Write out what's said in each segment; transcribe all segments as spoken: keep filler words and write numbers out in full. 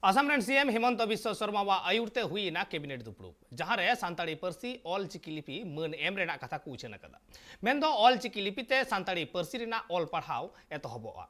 ᱟᱥᱟᱢ ᱨᱮᱱ ᱥᱤ ᱮᱢ ᱦᱤᱢᱚᱱᱛᱚ ᱵᱤᱥᱥᱚ ᱥᱚᱨᱢᱟᱣᱟᱜ ᱟᱹᱭᱩᱨ ᱛᱮ ᱦᱩᱭ ᱮᱱᱟ ᱠᱮᱵᱤᱱᱮᱴ ᱫᱩᱯᱲᱩᱵ, ᱡᱟᱦᱟᱸ ᱨᱮ ᱥᱟᱱᱛᱟᱲᱤ ᱯᱟᱹᱨᱥᱤ ᱚᱞ ᱪᱤᱠᱤ ᱞᱤᱯᱤ ᱢᱟᱹᱱ ᱮᱢ ᱨᱮᱱᱟᱜ ᱠᱟᱛᱷᱟ ᱠᱚ ᱩᱪᱷᱟᱹᱱ ᱟᱠᱟᱫᱟ᱾ ᱢᱮᱱᱫᱚ ᱚᱞ ᱪᱤᱠᱤ ᱞᱤᱯᱤ ᱛᱮ ᱥᱟᱱᱛᱟᱲᱤ ᱯᱟᱹᱨᱥᱤ ᱨᱮᱱᱟᱜ ᱚᱞ ᱯᱟᱲᱦᱟᱣ ᱮᱛᱚᱦᱚᱵᱚᱜᱼᱟ᱾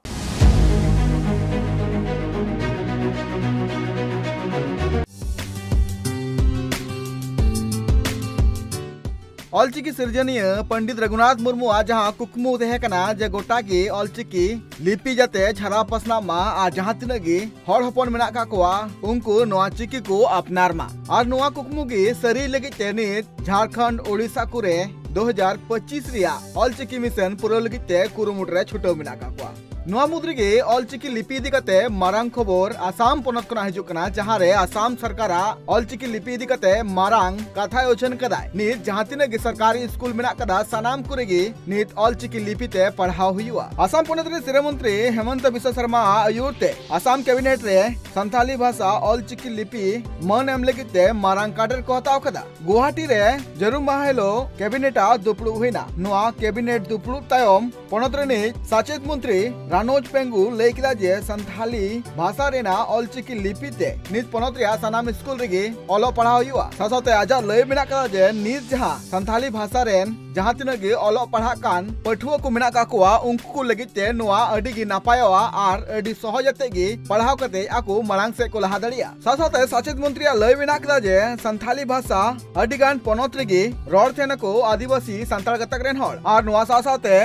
ᱚᱞᱪᱤᱠᱤ ᱥᱤᱨᱡᱚᱱᱤᱭᱟᱹ ᱯᱚᱱᱰᱤᱛ ᱨᱚᱜᱷᱩᱱᱟᱛᱷ ᱢᱩᱨᱢᱩᱣᱟᱜ ᱡᱟᱦᱟᱸ ᱠᱩᱠᱢᱩ ᱛᱟᱦᱮᱸ ᱠᱟᱱᱟ ᱡᱮ ᱜᱚᱴᱟ ᱜᱮ ᱚᱞᱪᱤᱠᱤ ᱞᱤᱯᱤ ᱡᱟᱛᱮ ᱪᱷᱟᱨᱟᱣ ᱯᱟᱥᱱᱟᱜ ᱢᱟ ᱟᱨ ᱡᱟᱦᱟᱸ ᱛᱤᱱᱟᱹᱜ ᱜᱮ ᱦᱚᱲ ᱦᱚᱯᱚᱱ ᱢᱮᱱᱟᱜ ᱠᱟᱜ ᱠᱚᱣᱟ, ᱩᱱᱠᱩ ᱱᱚᱣᱟ ᱪᱤᱠᱤ ᱠᱚ ᱟᱯᱱᱟᱨ ᱢᱟ᱾ ᱟᱨ ᱱᱚᱣᱟ ᱠᱩᱠᱢᱩ ᱜᱮ ᱥᱟᱹᱨᱤ ᱞᱟᱹᱜᱤᱫ ᱛᱮ ᱱᱤᱛ ᱡᱷᱟᱲᱠᱷᱚᱸᱰ, ᱳᱰᱤᱥᱟ ᱠᱚᱨᱮ ᱫᱩ ᱦᱟᱡᱟᱨ ᱯᱚᱸᱪᱤᱥ ᱨᱮᱭᱟᱜ ᱚᱞᱪᱤᱠᱤ ᱢᱤᱥᱚᱱ ᱯᱩᱨᱟᱹᱣ ᱞᱟᱹᱜᱤᱫ ᱛᱮ ᱠᱩᱨᱩᱢᱩᱴᱩ ᱨᱮ ᱪᱷᱩᱴᱟᱹᱣ ᱢᱮᱱᱟᱜ ᱠᱟᱜ ᱠᱚᱣᱟ᱾ ᱱᱚᱣᱟ ᱢᱩᱫᱽ ᱨᱮᱜᱮ ᱚᱞᱪᱤᱠᱤ ᱞᱤᱯᱤ ᱤᱫᱤ ᱠᱟᱛᱮ ᱢᱟᱨᱟᱝ ᱠᱷᱚᱵᱚᱨ ᱟᱥᱟᱢ ᱯᱚᱱᱚᱛ ᱠᱷᱚᱱᱟᱜ ᱦᱤᱡᱩᱜ ᱠᱟᱱᱟ, ᱡᱟᱦᱟᱸ ᱨᱮ ᱟᱥᱟᱢ ᱥᱚᱨᱠᱟᱨᱟᱜ ᱚᱞᱪᱤᱠᱤ ᱞᱤᱯᱤ ᱤᱫᱤ ᱠᱟᱛᱮ ᱢᱟᱨᱟᱝ ᱠᱟᱛᱷᱟᱭ ᱩᱪᱷᱟᱹᱱ ᱠᱟᱫᱟᱭ᱾ ᱱᱤᱛ ᱡᱟᱦᱟᱸ ᱛᱤᱱᱟᱹᱜ ᱜᱮ ᱥᱚᱨᱠᱟᱨᱤ ᱥᱠᱩᱞ ᱢᱮᱱᱟᱜ ᱠᱟᱫᱟ, ᱥᱟᱱᱟᱢ ᱠᱚᱨᱮ ᱜᱮ ᱱᱤᱛ ᱚᱞᱪᱤᱠᱤ ᱞᱤᱯᱤ ᱛᱮ ᱯᱟᱲᱦᱟᱣ ᱦᱩᱭᱩᱜᱼᱟ᱾ ᱟᱥᱟᱢ ᱯᱚᱱᱚᱛ ᱨᱮ ᱥᱤᱨᱟᱹ ᱢᱚᱱᱛᱨᱤ ᱦᱮᱢᱚᱱᱛᱚ ᱵᱤᱥᱥᱚ ᱥᱚᱨᱢᱟ ᱟᱜ ᱟᱹᱭᱩᱨ ᱛᱮ ᱟᱥᱟᱢ ᱠᱮᱵᱤᱱᱮᱴ ᱨᱮ ᱥᱟᱱᱛᱟᱞᱤ ᱵᱷᱟᱥᱟ ᱚᱞᱪᱤᱠᱤ ᱞᱤᱯᱤ ᱢᱟᱹᱱ ᱮᱢ ᱞᱟᱹᱜᱤᱫ ᱛᱮ ᱢᱟᱨᱟᱝ ᱠᱟᱰᱮᱨ ᱠᱚ ᱦᱟᱛᱟᱣ ᱠᱟᱫᱟ᱾ ᱜᱩᱣᱟᱦᱟᱴᱤ ᱨᱮ ᱡᱟᱹᱨᱩᱢ ᱢᱟᱦᱟ ᱦᱤᱞᱳᱜ ᱠᱮᱵᱤᱱᱮᱴ ᱟᱜ ᱫᱩᱯᱲᱩᱵ ᱦᱩᱭᱱᱟ᱾ ᱱᱚᱣᱟ ᱠᱮᱵᱤᱱᱮᱴ ᱫᱩᱯᱲᱩᱵ ᱛᱟᱭᱚᱢ ᱯᱚᱱᱚᱛ ᱨᱤᱱᱤᱡ ᱥᱟᱪᱮᱫ ᱢᱚᱱᱛᱨᱤ ᱨᱟᱱᱳᱡ ᱯᱮᱝᱜᱩ ᱞᱟᱹᱭ ᱠᱮᱫᱟ ᱡᱮ ᱥᱟᱱᱛᱷᱟᱞᱤ ᱵᱷᱟᱥᱟ ᱨᱮᱱᱟᱜ ᱚᱞᱪᱤᱠᱤ ᱞᱤᱯᱤ ᱛᱮ ᱱᱤᱛ ᱯᱚᱱᱚᱛ ᱨᱮᱭᱟᱜ ᱥᱟᱱᱟᱢ ᱥᱠᱩᱞ ᱨᱮᱜᱮ ᱚᱞᱚᱜ ᱯᱟᱲᱦᱟᱣ ᱦᱩᱭᱩᱜᱼᱟ᱾ ᱥᱟᱶ ᱥᱟᱶᱛᱮ ᱟᱡᱟᱜ ᱞᱟᱹᱭ ᱢᱮᱱᱟᱜ ᱠᱟᱫᱟ ᱡᱮ ᱱᱤᱛ ᱡᱟᱦᱟᱸ ᱥᱟᱱᱛᱷᱟᱞᱤ ᱵᱷᱟᱥᱟ ᱨᱮᱱ ᱡᱟᱦᱟᱸ ᱛᱤᱱᱟᱹᱜ ᱜᱮ ᱚᱞᱚᱜ ᱯᱟᱲᱦᱟᱜ ᱠᱟᱱ ᱯᱟᱹᱴᱷᱩᱣᱟᱹ ᱠᱚ ᱢᱮᱱᱟᱜ ᱠᱟᱜ ᱠᱚᱣᱟ, ᱩᱱᱠᱩ ᱠᱚ ᱞᱟᱹᱜᱤᱫ ᱛᱮ ᱱᱚᱣᱟ ᱟᱹᱰᱤ ᱜᱮ ᱱᱟᱯᱟᱭᱚᱜᱼᱟ ᱟᱨ ᱟᱹᱰᱤ ᱥᱚᱦᱚᱡ ᱟᱛᱮ ᱜᱮ ᱯᱟᱲᱦᱟᱣ ᱠᱟᱛᱮ ᱟᱠᱚ ᱢᱟᱲᱟᱝ ᱥᱮᱫ ᱠᱚ ᱞᱟᱦᱟ ᱫᱟᱲᱮᱭᱟᱜᱼᱟ᱾ ᱥᱟᱶ ᱥᱟᱶᱛᱮ ᱥᱟᱪᱮᱫ ᱢᱚᱱᱛᱨᱤᱭᱟᱜ ᱞᱟᱹᱭ ᱢᱮᱱᱟᱜ ᱠᱟᱫᱟ ᱡᱮ ᱥᱟᱱᱛᱷᱟᱞᱤ ᱵᱷᱟᱥᱟ ᱟᱹᱰᱤ ᱜᱟᱱ ᱯᱚᱱᱚᱛ ᱨᱮᱜᱮ ᱨᱚᱲ ᱛᱟᱦᱮᱱᱟᱠᱚ ᱟᱹᱫᱤᱵᱟᱹᱥᱤ ᱥᱟᱱᱛᱟᱲ ᱜᱟᱛᱟᱠ ᱨᱮᱱ ᱦᱚᱲ, ᱟᱨ ᱱᱚᱣᱟ ᱥᱟᱶ ᱥᱟᱶᱛᱮ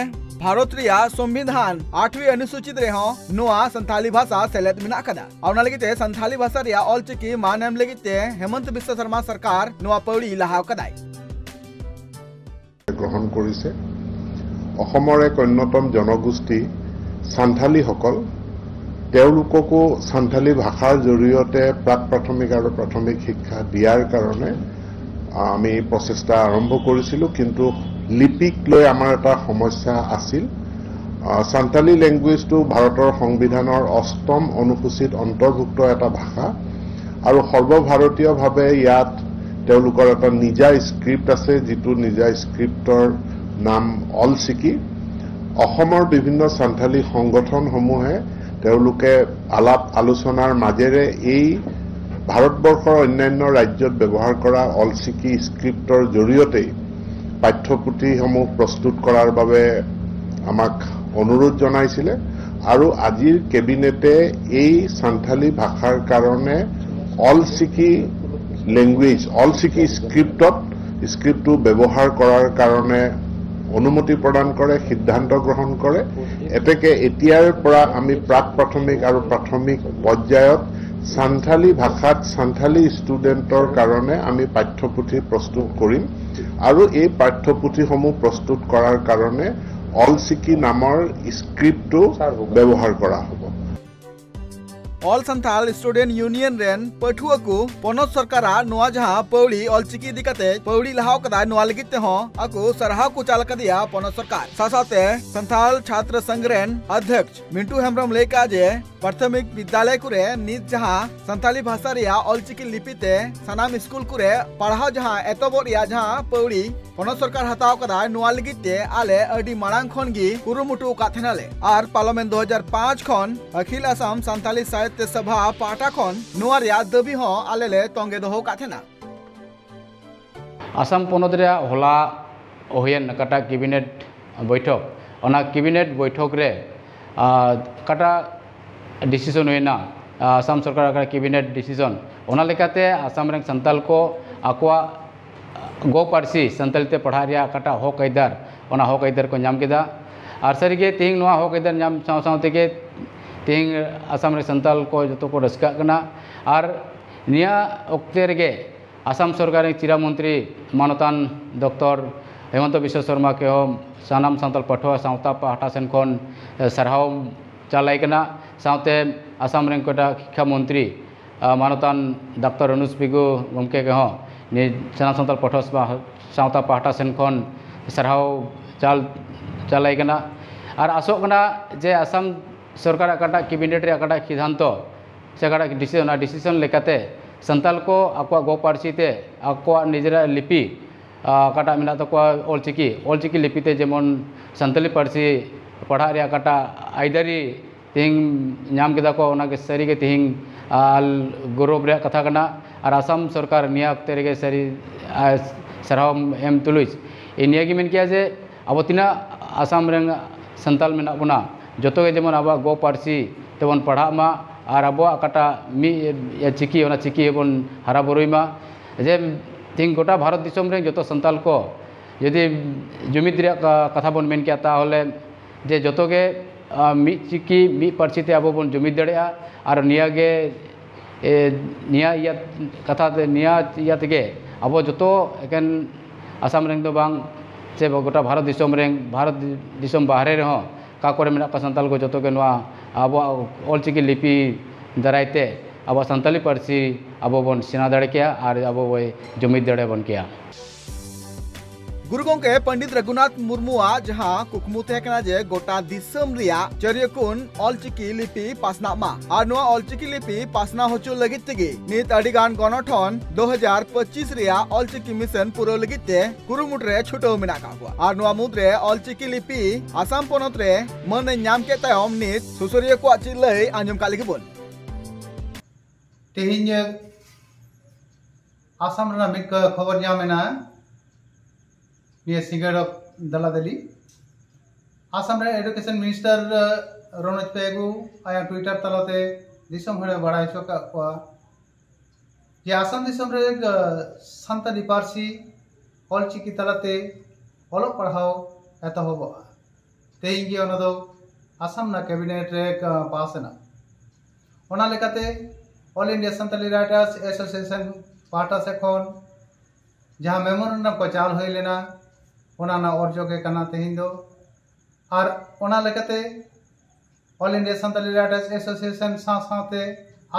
ᱵᱷᱟᱨᱚᱛ ᱨᱮᱭᱟᱜ ᱥᱚᱝᱵᱤᱫᱷᱟᱱ ᱟᱴᱷᱣᱤ ᱚᱱᱩᱥᱩᱪᱤᱛ ᱨᱮᱦᱚᱸ ᱱᱚᱣᱟ ᱥᱟᱱᱛᱷᱟᱞᱤ ᱵᱷᱟᱥᱟ ᱥᱮᱞᱮᱫ ᱢᱮᱱᱟᱜ ᱠᱟᱫᱟ᱾ ᱟᱨ ᱚᱱᱟ ᱞᱟᱹᱜᱤᱫ ᱛᱮ ᱥᱟᱱᱛᱷᱟᱞᱤ ᱵᱷᱟᱥᱟ ᱨᱮᱭᱟᱜ ᱚᱞᱪᱤᱠᱤ ᱢᱟᱹᱱ ᱮᱢ ᱞᱟᱹᱜᱤᱫ ᱛᱮ ᱦᱮᱢᱚᱱᱛ ᱵᱤᱥᱥᱚ ᱥᱚᱨᱢᱟ ᱥᱚᱨᱠᱟᱨ ᱱᱚᱣᱟ ᱯᱟᱹᱣᱲᱤ ᱞᱟᱦᱟᱣ ᱠᱟᱫᱟᱭ᱾ গ্ৰহণ কৰিছে। অসমৰ এক অন্যতম জনগোষ্ঠী চান্থালীসকল, তেওঁলোককো চান্থালী ভাষাৰ জৰিয়তে প্ৰাক প্ৰাথমিক আৰু প্ৰাথমিক শিক্ষা দিয়াৰ কাৰণে আমি প্ৰচেষ্টা আৰম্ভ কৰিছিলোঁ, কিন্তু লিপিক লৈ আমাৰ এটা সমস্যা আছিল। আহ, চান্থালী লেংগুৱেজটো ভাৰতৰ সংবিধানৰ অষ্টম অনুসূচীত অন্তৰ্ভুক্ত এটা ভাষা আৰু সৰ্বভাৰতীয়ভাৱে ইয়াত তেওঁলোকৰ এটা নিজা স্ক্ৰিপ্ট আছে, যিটো নিজা স্ক্ৰিপ্টৰ নাম অল চিকি। অসমৰ বিভিন্ন চান্থালী সংগঠনসমূহে তেওঁলোকে আলাপ আলোচনাৰ মাজেৰে এই ভাৰতবৰ্ষৰ অন্যান্য ৰাজ্যত ব্যৱহাৰ কৰা অল চিকি স্ক্ৰিপ্টৰ জৰিয়তেই পাঠ্যপুথিসমূহ প্ৰস্তুত কৰাৰ বাবে আমাক অনুৰোধ জনাইছিলে আৰু আজিৰ কেবিনেটে এই চান্থালী ভাষাৰ কাৰণে অল চিকি লেংগুৱেজ, অল চিকি স্ক্ৰিপ্টত স্ক্ৰিপ্টটো ব্যৱহাৰ কৰাৰ কাৰণে অনুমতি প্ৰদান কৰে, সিদ্ধান্ত গ্ৰহণ কৰে। এতেকে এতিয়াৰ পৰা আমি প্ৰাক প্ৰাথমিক আৰু প্ৰাথমিক পৰ্যায়ত চান্থালী ভাষাত চান্থালী ষ্টুডেণ্টৰ কাৰণে আমি পাঠ্যপুথি প্ৰস্তুত কৰিম আৰু এই পাঠ্যপুথিসমূহ প্ৰস্তুত কৰাৰ কাৰণে অল চিকি নামৰ স্ক্ৰিপ্টটো ব্যৱহাৰ কৰা হ'ব। ᱚᱞ ᱥᱟᱱᱛᱟᱲ ᱥᱴᱩᱰᱮᱱᱴ ᱭᱩᱱᱤᱭᱚᱱ ᱨᱮᱱ ᱯᱟᱹᱴᱷᱩᱣᱟᱹ ᱠᱚ ᱯᱚᱱᱚᱛ ᱥᱚᱨᱠᱟᱨᱟᱜ ᱱᱚᱣᱟ ᱡᱟᱦᱟᱸ ᱯᱟᱹᱣᱲᱤ ᱚᱞᱪᱤᱠᱤ ᱤᱫᱤ ᱠᱟᱛᱮ ᱯᱟᱹᱣᱲᱤ ᱞᱟᱦᱟᱣ ᱠᱟᱫᱟᱭ, ᱱᱚᱣᱟ ᱞᱟᱹᱜᱤᱫ ᱛᱮᱦᱚᱸ ᱟᱠᱚ ᱥᱟᱨᱦᱟᱣ ᱠᱚ ᱪᱟᱞ ᱟᱠᱟᱫᱮᱭᱟ ᱯᱚᱱᱚᱛ ᱥᱚᱨᱠᱟᱨ᱾ ᱥᱟᱶ ᱥᱟᱶᱛᱮ ᱥᱟᱱᱛᱟᱲ ᱪᱷᱟᱛᱨ ᱥᱚᱝᱜᱷ ᱨᱮᱱ ᱚᱫᱷᱭᱚᱠᱥ ᱢᱤᱱᱴᱩ ᱦᱮᱢᱵᱨᱚᱢ ᱞᱟᱹᱭ ᱠᱟᱜᱼᱟ ᱡᱮ ᱯᱨᱟᱛᱷᱚᱢᱤᱠ ᱵᱤᱫᱽᱫᱟᱞᱚᱭ ᱠᱚᱨᱮ ᱱᱤᱛ ᱡᱟᱦᱟᱸ ᱥᱟᱱᱛᱟᱲᱤ ᱵᱷᱟᱥᱟ ᱨᱮᱭᱟᱜ ᱚᱞᱪᱤᱠᱤ ᱞᱤᱯᱤ ᱛᱮ ᱥᱟᱱᱟᱢ ᱥᱠᱩᱞ ᱠᱚᱨᱮ ᱯᱟᱲᱦᱟᱣ ᱡᱟᱦᱟᱸ ᱮᱛᱚᱦᱚᱵᱚᱜ ᱨᱮᱭᱟᱜ ᱡᱟᱦᱟᱸ ᱯᱟᱹᱣᱲᱤ ᱯᱚᱱᱚᱛ ᱥᱚᱨᱠᱟᱨ ᱦᱟᱛᱟᱣ ᱠᱟᱫᱟᱭ, ᱱᱚᱣᱟ ᱞᱟᱹᱜᱤᱫ ᱛᱮ ᱟᱞᱮ ᱟᱹᱰᱤ ᱢᱟᱲᱟᱝ ᱠᱷᱚᱱ ᱜᱮ ᱠᱩᱨᱩᱢᱩᱴᱩ ᱟᱠᱟᱫ ᱛᱟᱦᱮᱱᱟᱞᱮ᱾ ᱟᱨ ᱯᱟᱨᱞᱟᱢᱮᱱᱴ ᱫᱩ ᱦᱟᱡᱟᱨ ᱯᱟᱸᱪ ᱠᱷᱚᱱ ᱟᱹᱠᱷᱤᱞ ᱟᱥᱟᱢ ᱥᱟᱱᱛᱟᱞᱤ ᱥᱟᱦᱤᱛᱭᱚ ᱥᱚᱵᱷᱟ ᱯᱟᱦᱴᱟ ᱠᱷᱚᱱ ᱱᱚᱣᱟ ᱨᱮᱭᱟᱜ ᱫᱟᱹᱵᱤ ᱦᱚᱸ ᱟᱞᱮ ᱞᱮ ᱛᱚᱸᱜᱮ ᱫᱚᱦᱚ ᱟᱠᱟᱫ ᱛᱟᱦᱮᱱᱟ᱾ ᱟᱥᱟᱢ ᱯᱚᱱᱚᱛ ᱨᱮᱭᱟᱜ ᱦᱚᱞᱟ ᱦᱩᱭᱮᱱ ᱚᱠᱟᱴᱟᱜ ᱠᱮᱵᱤᱱᱮᱴ ᱵᱳᱭᱴᱷᱚᱠ, ᱚᱱᱟ ᱠᱮᱵᱤᱱᱮᱴ ᱵᱳᱭᱴᱷᱚᱠ ᱨᱮ ᱟᱨ ᱚᱠᱟᱴᱟᱜ ᱰᱤᱥᱤᱥᱚᱱ ᱦᱩᱭᱮᱱᱟ, ᱟᱥᱟᱢ ᱥᱚᱨᱠᱟᱨ ᱚᱠᱟᱴᱟᱜ ᱠᱮᱵᱤᱱᱮᱴ ᱰᱤᱥᱤᱥᱚᱱ, ᱚᱱᱟ ᱞᱮᱠᱟᱛᱮ ᱟᱥᱟᱢ ᱨᱮᱱ ᱥᱟᱱᱛᱟᱲ ᱠᱚ ᱟᱠᱚᱣᱟᱜ ᱜᱚ ᱯᱟᱹᱨᱥᱤ ᱥᱟᱱᱛᱟᱲᱤ ᱛᱮ ᱯᱟᱲᱦᱟᱜ ᱨᱮᱭᱟᱜ ᱚᱠᱟᱴᱟᱜ ᱦᱚᱠ ᱟᱹᱭᱫᱟᱹᱨ, ᱚᱱᱟ ᱦᱚᱠ ᱟᱹᱭᱫᱟᱹᱨ ᱠᱚ ᱧᱟᱢ ᱠᱮᱫᱟ᱾ ᱟᱨ ᱥᱟᱹᱨᱤᱜᱮ ᱛᱮᱦᱮᱧ ᱱᱚᱣᱟ ᱦᱚᱠ ᱟᱹᱭᱫᱟᱹᱨ ᱧᱟᱢ ᱥᱟᱶ ᱥᱟᱶ ᱛᱮᱜᱮ ᱛᱮᱦᱮᱧ ᱟᱥᱟᱢ ᱨᱮ ᱥᱟᱱᱛᱟᱲ ᱠᱚ ᱡᱚᱛᱚ ᱠᱚ ᱨᱟᱹᱥᱠᱟᱹᱜ ᱠᱟᱱᱟ᱾ ᱟᱨ ᱱᱤᱭᱟᱹ ᱚᱠᱛᱮ ᱨᱮᱜᱮ ᱟᱥᱟᱢ ᱥᱚᱨᱠᱟᱨ ᱨᱮᱱ ᱪᱤᱨᱟ ᱢᱚᱱᱛᱨᱤ ᱢᱟᱱᱚᱛᱟᱱ ᱰᱚᱠᱴᱚᱨ ᱦᱤᱢᱚᱱᱛᱚ ᱵᱤᱥᱥᱚ ᱥᱚᱨᱢᱟ ᱠᱮ ᱦᱚᱸ ᱥᱟᱱᱟᱢ ᱥᱟᱱᱛᱟᱲ ᱯᱟᱹᱴᱷᱩᱣᱟᱹ ᱥᱟᱶᱛᱟ ᱯᱟᱦᱴᱟ ᱥᱮᱱ ᱠᱷᱚᱱ ᱥᱟᱨᱦᱟᱣ ᱪᱟᱞ ᱟᱭ ᱠᱟᱱᱟ᱾ ᱥᱟᱶᱛᱮ ᱟᱥᱟᱢ ᱨᱮᱱ ᱠᱚᱴᱟ ᱥᱤᱠᱠᱷᱟ ᱢᱚᱱᱛᱨᱤ ᱟᱨ ᱢᱟᱱᱚᱛᱟᱱ ᱰᱟᱠᱛᱟᱨ ᱨᱚᱱᱩᱡᱽ ᱯᱮᱜᱩ ᱜᱚᱢᱠᱮ ᱠᱚᱦᱚᱸ ᱱᱤᱭᱟᱹ ᱥᱟᱱᱟᱢ ᱥᱟᱱᱛᱟᱲ ᱯᱟᱹᱴᱷᱩᱣᱟᱹ ᱥᱟᱶᱛᱟ ᱯᱟᱦᱴᱟ ᱥᱮᱱ ᱠᱷᱚᱱ ᱥᱟᱨᱦᱟᱣ ᱪᱟᱞ ᱪᱟᱞ ᱟᱭ ᱠᱟᱱᱟ᱾ ᱟᱨ ᱟᱥᱚᱜ ᱠᱟᱱᱟ ᱡᱮ ᱟᱥᱟᱢ ᱥᱚᱨᱠᱟᱨᱟᱜ ᱚᱠᱟᱴᱟᱜ ᱠᱮᱵᱤᱱᱮᱴ ᱨᱮᱭᱟᱜ ᱚᱠᱟᱴᱟᱜ ᱥᱤᱫᱷᱟᱱᱛᱚ ᱥᱮ ᱚᱠᱟᱴᱟᱜ ᱰᱤᱥᱤ ᱚᱱᱟ ᱰᱤᱥᱤᱥᱚᱱ ᱞᱮᱠᱟᱛᱮ ᱥᱟᱱᱛᱟᱲ ᱠᱚ ᱟᱠᱚᱣᱟᱜ ᱜᱚ ᱯᱟᱹᱨᱥᱤ ᱛᱮ ᱟᱠᱚᱣᱟᱜ ᱱᱤᱡᱮᱨᱟᱜ ᱞᱤᱯᱤ ᱟᱨ ᱚᱠᱟᱴᱟᱜ ᱢᱮᱱᱟᱜ ᱛᱟᱠᱚᱣᱟ ᱚᱞᱪᱤᱠᱤ, ᱚᱞᱪᱤᱠᱤ ᱞᱤᱯᱤ ᱛᱮ ᱡᱮᱢᱚᱱ ᱥᱟᱱᱛᱟᱲᱤ ᱯᱟᱹᱨᱥᱤ ᱯᱟᱲᱦᱟᱜ ᱨᱮᱭᱟᱜ ᱚᱠᱟᱴᱟᱜ ᱟᱹᱭᱫᱟᱹᱨᱤ ᱛᱮᱦᱮᱧ ᱧᱟᱢ ᱠᱮᱫᱟ ᱠᱚ, ᱚᱱᱟᱜᱮ ᱥᱟᱹᱨᱤᱜᱮ ᱛᱮᱦᱮᱧ ᱟᱨ ᱜᱚᱨᱚᱵᱽ ᱨᱮᱭᱟᱜ ᱠᱟᱛᱷᱟ ᱠᱟᱱᱟ᱾ ᱟᱨ ᱟᱥᱟᱢ ᱥᱚᱨᱠᱟᱨ ᱱᱤᱭᱟᱹ ᱚᱠᱛᱮ ᱨᱮᱜᱮ ᱥᱟᱹᱨᱤ ᱟᱨ ᱥᱟᱨᱦᱟᱣ ᱮᱢ ᱛᱩᱞᱩᱡ ᱤᱧ ᱱᱤᱭᱟᱹ ᱜᱮ ᱢᱮᱱ ᱠᱮᱭᱟ ᱡᱮ ᱟᱵᱚ ᱛᱤᱱᱟᱹᱜ ᱟᱥᱟᱢ ᱨᱮᱱ ᱥᱟᱱᱛᱟᱲ ᱢᱮᱱᱟᱜ ᱵᱚᱱᱟ, ᱡᱚᱛᱚ ᱜᱮ ᱡᱮᱢᱚᱱ ᱟᱵᱚᱣᱟᱜ ᱜᱚ ᱯᱟᱹᱨᱥᱤ ᱛᱮᱵᱚᱱ ᱯᱟᱲᱦᱟᱜ ᱢᱟ ᱟᱨ ᱟᱵᱚᱣᱟᱜ ᱚᱠᱟᱴᱟᱜ ᱢᱤᱫ ᱪᱤᱠᱤ, ᱚᱱᱟ ᱪᱤᱠᱤ ᱦᱚᱸᱵᱚᱱ ᱦᱟᱨᱟ ᱵᱩᱨᱩᱭ ᱢᱟ᱾ ᱡᱮ ᱛᱮᱦᱮᱧ ᱜᱚᱴᱟ ᱵᱷᱟᱨᱚᱛ ᱫᱤᱥᱚᱢ ᱨᱮᱱ ᱡᱚᱛᱚ ᱥᱟᱱᱛᱟᱲ ᱠᱚ ᱡᱩᱫᱤ ᱡᱩᱢᱤᱫ ᱨᱮᱭᱟᱜ ᱠᱟ-, ᱠᱟᱛᱷᱟ ᱵᱚᱱ ᱢᱮᱱ ᱠᱮᱭᱟ, ᱛᱟᱦᱚᱞᱮ ᱡᱮ ᱡᱚᱛᱚ ᱜᱮ, ᱟ, ᱢᱤᱫ ᱪᱤᱠᱤ, ᱢᱤᱫ ᱯᱟᱹᱨᱥᱤ ᱛᱮ ᱟᱵᱚ ᱵᱚᱱ ᱡᱩᱢᱤᱫ ᱫᱟᱲᱮᱭᱟᱜᱼᱟ᱾ ᱟᱨ ᱱᱤᱭᱟᱹ ᱜᱮ, ᱮ, ᱱᱤᱭᱟᱹ ᱤᱭᱟᱹ ᱠᱟᱛᱷᱟ ᱛᱮ, ᱱᱤᱭᱟᱹ ᱤᱭᱟᱹ ᱛᱮᱜᱮ ᱟᱵᱚ ᱡᱚᱛᱚ ᱮᱠᱮᱱ ᱟᱥᱟᱢ ᱨᱮᱱ ᱫᱚ ᱵᱟᱝ, ᱥᱮ ᱜᱚᱴᱟ ᱵᱷᱟᱨᱚᱛ ᱫᱤᱥᱚᱢ ᱨᱮᱱ, ᱵᱷᱟᱨᱚᱛ ᱫᱤᱥᱚᱢ ᱵᱟᱦᱨᱮ ᱨᱮᱦᱚᱸ ᱚᱠᱟ ᱠᱚᱨᱮ ᱢᱮᱱᱟᱜ ᱠᱚᱣᱟ ᱥᱟᱱᱛᱟᱲ ᱠᱚ, ᱡᱚᱛᱚ ᱜᱮ ᱱᱚᱣᱟ ᱟᱵᱚᱣᱟᱜ ᱚᱞᱪᱤᱠᱤ ᱞᱤᱯᱤ ᱫᱟᱨᱟᱭ ᱛᱮ ᱟᱵᱚᱣᱟᱜ ᱥᱟᱱᱛᱟᱲᱤ ᱯᱟᱹᱨᱥᱤ ᱟᱵᱚ ᱵᱚᱱ ᱥᱮᱬᱟ ᱫᱟᱲᱮ ᱠᱮᱭᱟ ᱟᱨ ᱟᱵᱚ ᱵᱚᱭ ᱡᱩᱢᱤᱫ ᱫᱟᱲᱮ ᱵᱚᱱ ᱠᱮᱭᱟ᱾ ᱜᱩᱨᱩ ᱜᱚᱢᱠᱮ ᱯᱚᱱᱰᱤᱛ ᱨᱚᱜᱷᱩᱱᱟᱛᱷ ᱢᱩᱨᱢᱩᱣᱟᱜ ᱡᱟᱦᱟᱸ ᱠᱩᱠᱢᱩ ᱛᱟᱦᱮᱸ ᱠᱟᱱᱟ ᱡᱮ ᱜᱚᱴᱟ ᱫᱤᱥᱚᱢ ᱨᱮᱭᱟᱜ ᱪᱟᱹᱨᱭᱟᱹ ᱠᱩᱱ ᱚᱞᱪᱤᱠᱤ ᱞᱤᱯᱤ ᱯᱟᱥᱱᱟᱜ ᱢᱟ, ᱟᱨ ᱱᱚᱣᱟ ᱚᱞᱪᱤᱠᱤ ᱞᱤᱯᱤ ᱯᱟᱥᱱᱟᱣ ᱦᱚᱪᱚ ᱞᱟᱹᱜᱤᱫ ᱛᱮᱜᱮ ᱱᱤᱛ ᱟᱹᱰᱤ ᱜᱟᱱ ᱜᱚᱱᱚᱴᱷᱚᱱ ᱫᱩ ᱦᱟᱡᱟᱨ ᱯᱚᱸᱪᱤᱥ ᱨᱮᱭᱟᱜ ᱚᱞᱪᱤᱠᱤ ᱢᱤᱥᱚᱱ ᱯᱩᱨᱟᱹᱣ ᱞᱟᱹᱜᱤᱫ ᱛᱮ ᱠᱩᱨᱩᱢᱩᱴᱩ ᱨᱮ ᱪᱷᱩᱴᱟᱹᱣ ᱢᱮᱱᱟᱜ ᱟᱠᱟᱫ ᱠᱚᱣᱟ᱾ ᱟᱨ ᱱᱚᱣᱟ ᱢᱩᱫᱽᱨᱮ ᱚᱞᱪᱤᱠᱤ ᱞᱤᱯᱤ ᱟᱥᱟᱢ ᱯᱚᱱᱚᱛ ᱨᱮ ᱢᱟᱹᱱ ᱮ ᱧᱟᱢ ᱠᱮᱫ ᱛᱟᱭᱚᱢ ᱱᱤᱛ ᱥᱩᱥᱟᱹᱨᱤᱭᱟᱹ ᱠᱚᱣᱟᱜ ᱪᱮᱫ ᱞᱟᱹᱭ ᱟᱸᱡᱚᱢ ᱠᱟᱜ ᱞᱮᱜᱮ ᱵᱚᱱ᱾ ᱛᱮᱦᱮᱧ ᱟᱥᱟᱢ ᱨᱮᱱᱟᱜ ᱢᱤᱫ ᱠᱷᱚᱵᱚᱨ ᱧᱟᱢ ᱮᱱᱟ ᱱᱤᱭᱟᱹ ᱥᱤᱸᱜᱟᱹᱲ ᱫᱟᱞᱟ ᱫᱟᱞᱤ᱾ ᱟᱥᱟᱢ ᱨᱮᱱ ᱮᱰᱩᱠᱮᱥᱚᱱ ᱢᱤᱱᱤᱥᱴᱟᱨ ᱨᱚᱱᱚᱡᱽ ᱯᱮᱜᱩ ᱟᱭᱟᱜ ᱴᱩᱭᱴᱟᱨ ᱛᱟᱞᱟᱛᱮ ᱫᱤᱥᱚᱢ ᱦᱚᱲᱮ ᱵᱟᱲᱟᱭ ᱦᱚᱪᱚ ᱠᱟᱜ ᱠᱚᱣᱟ ᱡᱮ ᱟᱥᱟᱢ ᱫᱤᱥᱚᱢ ᱨᱮ ᱥᱟᱱᱛᱟᱲᱤ ᱯᱟᱹᱨᱥᱤ ᱚᱞᱪᱤᱠᱤ ᱛᱟᱞᱟᱛᱮ ᱚᱞᱚᱜ ᱯᱟᱲᱦᱟᱣ ᱮᱛᱚᱦᱚᱵᱚᱜᱼᱟ᱾ ᱛᱮᱦᱮᱧ ᱜᱮ ᱚᱱᱟ ᱫᱚ ᱟᱥᱟᱢ ᱨᱮᱱᱟᱜ ᱠᱮᱵᱤᱱᱮᱴ ᱨᱮ ᱯᱟᱥ ᱮᱱᱟ᱾ ᱚᱱᱟ ᱞᱮᱠᱟᱛᱮ All India Santali Writers Association ᱯᱟᱦᱴᱟ ᱥᱮᱫ ᱠᱷᱚᱱ ᱡᱟᱦᱟᱸ ᱢᱮᱢᱳᱨᱮᱱᱰᱟᱢ ᱠᱚ ᱪᱟᱞ ᱦᱩᱭ ᱞᱮᱱᱟ, ᱚᱱᱟ ᱨᱮᱱᱟᱜ ᱚᱨᱡᱚ ᱜᱮ ᱠᱟᱱᱟ ᱛᱮᱦᱮᱧ ᱫᱚ᱾ ᱟᱨ ᱚᱱᱟ ᱞᱮᱠᱟᱛᱮ All India Santali Writers Association ᱥᱟᱶ ᱥᱟᱶᱛᱮ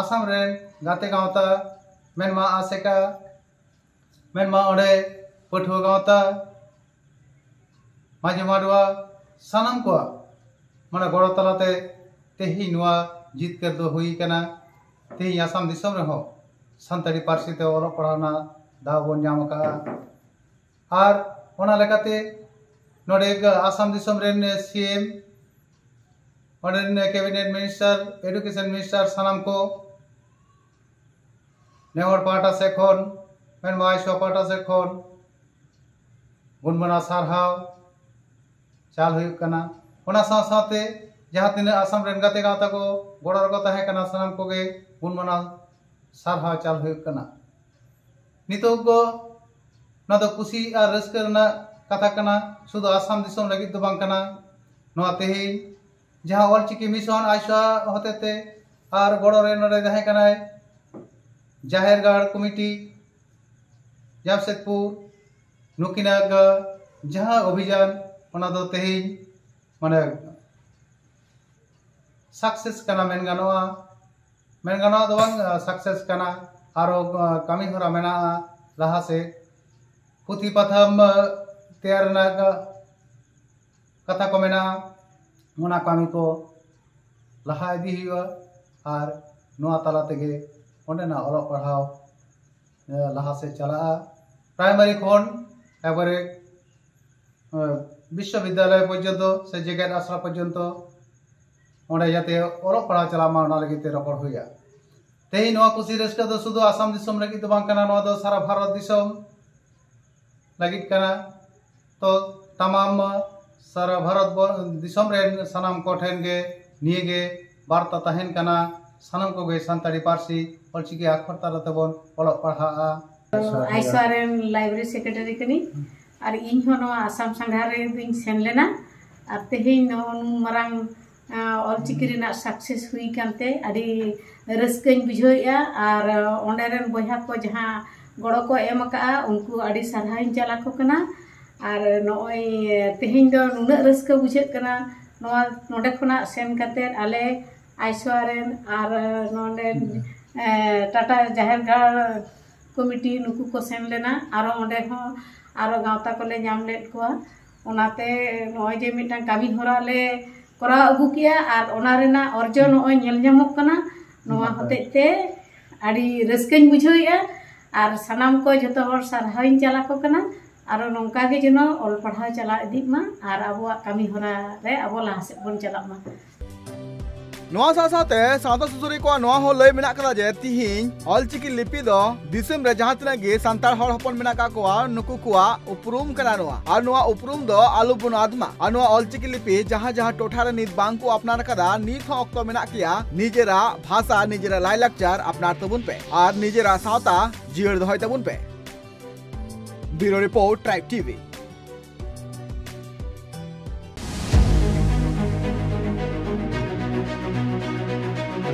ᱟᱥᱟᱢ ᱨᱮᱱ ᱜᱟᱛᱮ ᱜᱟᱶᱛᱟ ᱢᱮᱱᱢᱟ ᱟᱥᱮᱠᱟ, ᱢᱮᱱᱢᱟ ᱚᱸᱰᱮ ᱯᱟᱹᱴᱷᱩᱣᱟᱹ ᱜᱟᱶᱛᱟ, ᱢᱟᱹᱡᱷᱤ ᱢᱟᱰᱣᱟ, ᱥᱟᱱᱟᱢ ᱠᱚᱣᱟᱜ ᱢᱟᱱᱮ ᱜᱚᱲᱚ ᱛᱟᱞᱟᱛᱮ ᱛᱮᱦᱮᱧ ᱱᱚᱣᱟ ᱡᱤᱛᱠᱟᱹᱨ ᱫᱚ ᱦᱩᱭ ᱠᱟᱱᱟ᱾ ᱛᱮᱦᱮᱧ ᱟᱥᱟᱢ ᱫᱤᱥᱚᱢ ᱨᱮᱦᱚᱸ ᱥᱟᱱᱛᱟᱲᱤ ᱯᱟᱹᱨᱥᱤ ᱛᱮ ᱚᱞᱚᱜ ᱯᱟᱲᱦᱟᱣ ᱨᱮᱱᱟᱜ ᱫᱟᱣ ᱵᱚᱱ ᱧᱟᱢ ᱟᱠᱟᱫᱼᱟ᱾ ᱟᱨ ᱚᱱᱟ ᱞᱮᱠᱟᱛᱮ ᱱᱚᱰᱮ ᱟᱥᱟᱢ ᱫᱤᱥᱚᱢ ᱨᱮᱱ ᱥᱤ ᱮᱢ ᱚᱸᱰᱮ ᱨᱮᱱ ᱠᱮᱵᱤᱱᱮᱴ ᱢᱤᱱᱤᱥᱴᱟᱨ, ᱮᱰᱩᱠᱮᱥᱚᱱ ᱢᱤᱱᱤᱥᱴᱟᱨ, ᱥᱟᱱᱟᱢ ᱠᱚ ᱱᱮᱦᱚᱨ ᱯᱟᱦᱴᱟ ᱥᱮᱫ ᱠᱷᱚᱱ, ᱢᱮᱱ ᱢᱟᱦᱟᱥᱚᱭ ᱯᱟᱦᱴᱟ ᱥᱮᱫ ᱠᱷᱚᱱ ᱜᱩᱱ ᱢᱟᱱᱟᱣ ᱥᱟᱨᱦᱟᱣ ᱪᱟᱞ ᱦᱩᱭᱩᱜ ᱠᱟᱱᱟ᱾ ᱚᱱᱟ ᱥᱟᱶ ᱥᱟᱶᱛᱮ ᱡᱟᱦᱟᱸ ᱛᱤᱱᱟᱹᱜ ᱟᱥᱟᱢ ᱨᱮᱱ ᱜᱟᱛᱮ ᱜᱟᱶᱛᱟ ᱠᱚ ᱜᱚᱲᱚ ᱨᱮᱠᱚ ᱛᱟᱦᱮᱸ ᱠᱟᱱᱟ, ᱥᱟᱱᱟᱢ ᱠᱚᱜᱮ ᱜᱩᱱ ᱢᱟᱱᱟᱣ ᱥᱟᱨᱦᱟᱣ ᱪᱟᱞ ᱦᱩᱭᱩᱜ ᱠᱟᱱᱟ᱾ ᱱᱤᱛᱚᱜ ᱫᱚ ᱱᱚᱣᱟ ᱫᱚ ᱠᱩᱥᱤ ᱟᱨ ᱨᱟᱹᱥᱠᱟᱹ ᱨᱮᱱᱟᱜ ᱠᱟᱛᱷᱟ ᱠᱟᱱᱟ, ᱥᱩᱫᱷᱩ ᱟᱥᱟᱢ ᱫᱤᱥᱚᱢ ᱞᱟᱹᱜᱤᱫ ᱫᱚ ᱵᱟᱝ ᱠᱟᱱᱟ᱾ ᱱᱚᱣᱟ ᱛᱮᱦᱮᱧ ᱡᱟᱦᱟᱸ ᱚᱞᱪᱤᱠᱤ ᱢᱤᱥᱚᱱ ᱟᱭᱥᱟ ᱦᱚᱛᱮᱛᱮ ᱟᱨ ᱜᱚᱲᱚ ᱨᱮ ᱱᱚᱰᱮ ᱛᱟᱦᱮᱸ ᱠᱟᱱᱟᱭ ᱡᱟᱦᱮᱨ ᱜᱟᱲ ᱠᱚᱢᱤᱴᱤ ᱡᱟᱢᱥᱮᱫᱽᱯᱩᱨ, ᱱᱩᱠᱤᱱᱟᱜ ᱡᱟᱦᱟᱸ ᱚᱵᱷᱤᱡᱟᱱ, ᱚᱱᱟ ᱫᱚ ᱛᱮᱦᱮᱧ ᱢᱟᱱᱮ ᱥᱟᱠᱥᱮᱥ ᱠᱟᱱᱟ ᱢᱮᱱ ᱜᱟᱱᱚᱜᱼᱟ᱾ ᱢᱮᱱ ᱜᱟᱱᱚᱜᱼᱟ ᱫᱚ ᱵᱟᱝ, ᱥᱟᱠᱥᱮᱥ ᱠᱟᱱᱟ᱾ ᱟᱨᱚ ᱠᱟᱹᱢᱤ ᱦᱚᱨᱟ ᱢᱮᱱᱟᱜᱼᱟ ᱞᱟᱦᱟ ᱥᱮᱫ᱾ ᱯᱩᱛᱷᱤ ᱯᱟᱛᱷᱟᱢ ᱛᱮᱭᱟᱨ ᱨᱮᱱᱟᱜ ᱠᱟᱛᱷᱟ ᱠᱚ ᱢᱮᱱᱟᱜᱼᱟ, ᱚᱱᱟ ᱠᱟᱹᱢᱤ ᱠᱚ ᱞᱟᱦᱟ ᱤᱫᱤ ᱦᱩᱭᱩᱜᱼᱟ᱾ ᱟᱨ ᱱᱚᱣᱟ ᱛᱟᱞᱟ ᱛᱮᱜᱮ ᱚᱸᱰᱮᱱᱟᱜ ᱚᱞᱚᱜ ᱯᱟᱲᱦᱟᱣ ᱞᱟᱦᱟ ᱥᱮᱫ ᱪᱟᱞᱟᱜᱼᱟ᱾ ᱯᱨᱟᱭᱢᱟᱨᱤ ᱠᱷᱚᱱ ᱮᱠᱵᱟᱨᱮ ᱵᱤᱥᱥᱚᱵᱤᱫᱽᱫᱟᱞᱚᱭ ᱯᱚᱨᱡᱚᱱᱛᱚ ᱥᱮ ᱡᱮᱜᱮᱛ ᱟᱥᱲᱟ ᱯᱚᱨᱡᱚᱱᱛᱚ ᱚᱸᱰᱮ ᱡᱟᱛᱮ ᱚᱞᱚᱜ ᱯᱟᱲᱦᱟᱣ ᱪᱟᱞᱟᱜ ᱢᱟ, ᱚᱱᱟ ᱞᱟᱹᱜᱤᱫ ᱛᱮ ᱨᱚᱯᱚᱲ ᱦᱩᱭᱩᱜᱼᱟ᱾ ᱛᱮᱦᱮᱧ ᱱᱚᱣᱟ ᱠᱩᱥᱤ ᱨᱟᱹᱥᱠᱟᱹ ᱫᱚ ᱥᱩᱫᱷᱩ ᱟᱥᱟᱢ ᱫᱤᱥᱚᱢ ᱞᱟᱹᱜᱤᱫ ᱫᱚ ᱵᱟᱝ ᱠᱟᱱᱟ, ᱱᱚᱣᱟ ᱫᱚ ᱥᱟᱨᱟ ᱵᱷᱟᱨᱚᱛ ᱫᱤᱥᱚᱢ ᱞᱟᱹᱜᱤᱫ ᱠᱟᱱᱟ᱾ ᱛᱚ ᱛᱟᱢᱟᱢ ᱥᱟᱨᱟ ᱵᱷᱟᱨᱚᱛ ᱵᱚ- ᱫᱤᱥᱚᱢ ᱨᱮᱱ ᱥᱟᱱᱟᱢ ᱠᱚᱴᱷᱮᱱ ᱜᱮ ᱱᱤᱭᱟᱹ ᱜᱮ ᱵᱟᱨᱛᱟ ᱛᱟᱦᱮᱱ ᱠᱟᱱᱟ, ᱥᱟᱱᱟᱢ ᱠᱚᱜᱮ ᱥᱟᱱᱛᱟᱲᱤ ᱯᱟᱹᱨᱥᱤ ᱚᱞᱪᱤᱠᱤ ᱟᱠᱷᱚᱨ ᱛᱟᱞᱟ ᱛᱮᱵᱚᱱ ᱚᱞᱚᱜ ᱯᱟᱲᱦᱟᱜᱼᱟ᱾ ᱟᱭᱥᱟ ᱨᱮᱱ ᱞᱟᱭᱵᱨᱮᱨᱤ ᱥᱮᱠᱨᱮᱴᱟᱨᱤ ᱠᱟᱹᱱᱟᱹᱧ᱾ ᱟᱨ ᱤᱧ ᱦᱚᱸ ᱱᱚᱣᱟ ᱟᱥᱟᱢ ᱥᱟᱸᱜᱷᱟᱨ ᱨᱮᱫᱚᱧ ᱥᱮᱱ ᱞᱮᱱᱟ᱾ ᱟᱨ ᱛᱮᱦᱮᱧ ᱱᱚᱜᱼᱚ ᱱᱩᱱ ᱢᱟᱨᱟᱝ ᱚᱞᱪᱤᱠᱤ ᱨᱮᱱᱟᱜ ᱥᱟᱠᱥᱮᱥ ᱦᱩᱭ ᱠᱟᱱᱛᱮ ᱟᱹᱰᱤ ᱨᱟᱹᱥᱠᱟᱹᱧ ᱵᱩᱡᱷᱟᱹᱣᱮᱫᱼᱟ᱾ ᱟᱨ ᱚᱸᱰᱮ ᱨᱮᱱ ᱵᱚᱭᱦᱟ ᱠᱚ ᱡᱟᱦᱟᱸ ᱜᱚᱲᱚ ᱠᱚ ᱮᱢ ᱟᱠᱟᱫᱼᱟ, ᱩᱱᱠᱩ ᱟᱹᱰᱤ ᱥᱟᱨᱦᱟᱣᱤᱧ ᱪᱟᱞ ᱟᱠᱚ ᱠᱟᱱᱟ᱾ ᱟᱨ ᱱᱚᱜᱼᱚᱭ ᱛᱮᱦᱮᱧ ᱫᱚ ᱱᱩᱱᱟᱹᱜ ᱨᱟᱹᱥᱠᱟᱹ ᱵᱩᱡᱷᱟᱹᱜ ᱠᱟᱱᱟ᱾ ᱱᱚᱣᱟ ᱱᱚᱰᱮ ᱠᱷᱚᱱᱟᱜ ᱥᱮᱱ ᱠᱟᱛᱮ ᱟᱞᱮ ᱟᱭᱥᱚᱣᱟ ᱨᱮᱱ ᱟᱨ ᱱᱚᱰᱮ ᱴᱟᱴᱟ ᱡᱟᱦᱮᱨ ᱜᱟᱲ ᱠᱚᱢᱤᱴᱤ ᱱᱩᱠᱩ ᱠᱚ ᱥᱮᱱ ᱞᱮᱱᱟ᱾ ᱟᱨᱚ ᱚᱸᱰᱮ ᱦᱚᱸ ᱟᱨᱚ ᱜᱟᱶᱛᱟ ᱠᱚᱞᱮ ᱧᱟᱢ ᱞᱮᱫ ᱠᱚᱣᱟ᱾ ᱚᱱᱟᱛᱮ ᱱᱚᱜᱼᱚᱭ ᱡᱮ ᱢᱤᱫᱴᱟᱝ ᱠᱟᱹᱢᱤ ᱦᱚᱨᱟ ᱞᱮ ᱠᱚᱨᱟᱣ ᱟᱹᱜᱩ ᱠᱮᱜᱼᱟ ᱟᱨ ᱚᱱᱟ ᱨᱮᱱᱟᱜ ᱚᱨᱡᱚ ᱱᱚᱜᱼᱚᱭ ᱧᱮᱞ ᱧᱟᱢᱚᱜ ᱠᱟᱱᱟ᱾ ᱱᱚᱣᱟ ᱦᱚᱛᱮᱡ ᱛᱮ ᱟᱹᱰᱤ ᱨᱟᱹᱥᱠᱟᱹᱧ ᱵᱩᱡᱷᱟᱹᱣᱮᱫᱼᱟ᱾ ᱟᱨ ᱥᱟᱱᱟᱢ ᱠᱚ ᱡᱷᱚᱛᱚ ᱦᱚᱲ ᱥᱟᱨᱦᱟᱣᱤᱧ ᱪᱟᱞ ᱟᱠᱚ ᱠᱟᱱᱟ᱾ ᱟᱨᱚ ᱱᱚᱝᱠᱟ ᱜᱮ ᱡᱮᱱᱚ ᱚᱞ ᱯᱟᱲᱦᱟᱣ ᱪᱟᱞᱟᱣ ᱤᱫᱤᱜ ᱢᱟ ᱟᱨ ᱟᱵᱚᱣᱟᱜ ᱠᱟᱹᱢᱤ ᱦᱚᱨᱟ ᱨᱮ ᱟᱵᱚ ᱞᱟᱦᱟ ᱥᱮᱫ ᱵᱚᱱ ᱪᱟᱞᱟᱜ ᱢᱟ᱾ ᱱᱚᱣᱟ ᱥᱟᱶ ᱥᱟᱶᱛᱮ ᱥᱟᱶᱛᱟ ᱥᱩᱥᱟᱹᱨᱤᱭᱟᱹ ᱠᱚᱣᱟᱜ ᱱᱚᱣᱟ ᱦᱚᱸ ᱞᱟᱹᱭ ᱢᱮᱱᱟᱜ ᱠᱟᱫᱟ ᱡᱮ ᱛᱤᱦᱤᱧ ᱚᱞᱪᱤᱠᱤ ᱞᱤᱯᱤ ᱫᱚ ᱫᱤᱥᱚᱢ ᱨᱮ ᱡᱟᱦᱟᱸ ᱛᱤᱱᱟᱹᱜ ᱜᱮ ᱥᱟᱱᱛᱟᱲ ᱦᱚᱲ ᱦᱚᱯᱚᱱ ᱢᱮᱱᱟᱜ ᱠᱟᱜ ᱠᱚᱣᱟ, ᱱᱩᱠᱩ ᱠᱚᱣᱟᱜ ᱩᱯᱨᱩᱢ ᱠᱟᱱᱟ ᱱᱚᱣᱟ᱾ ᱟᱨ ᱱᱚᱣᱟ ᱩᱯᱨᱩᱢ ᱫᱚ ᱟᱞᱚ ᱵᱚᱱ ᱟᱫ ᱢᱟ᱾ ᱟᱨ ᱱᱚᱣᱟ ᱚᱞᱪᱤᱠᱤ ᱞᱤᱯᱤ ᱡᱟᱦᱟᱸ ᱡᱟᱦᱟᱸ ᱴᱚᱴᱷᱟ ᱨᱮ ᱱᱤᱛ ᱵᱟᱝ ᱠᱚ ᱟᱯᱱᱟᱨ ᱠᱟᱫᱟ, ᱱᱤᱛ ᱦᱚᱸ ᱚᱠᱛᱚ ᱢᱮᱱᱟᱜ ᱜᱮᱭᱟ᱾ ᱱᱤᱡᱮᱨᱟᱜ ᱵᱷᱟᱥᱟ, ᱱᱤᱡᱮᱨᱟᱜ ᱞᱟᱭᱞᱟᱠᱪᱟᱨ ᱟᱯᱱᱟᱨ ᱛᱟᱵᱚᱱ ᱯᱮ ᱟᱨ ᱱᱤᱡᱮᱨᱟᱜ ᱥᱟᱶᱛᱟ ᱡᱤᱭᱟᱹᱲ ᱫᱚᱦᱚᱭ ᱛᱟᱵᱚᱱ ᱯᱮ᱾ Bureau Report, Tribe TV.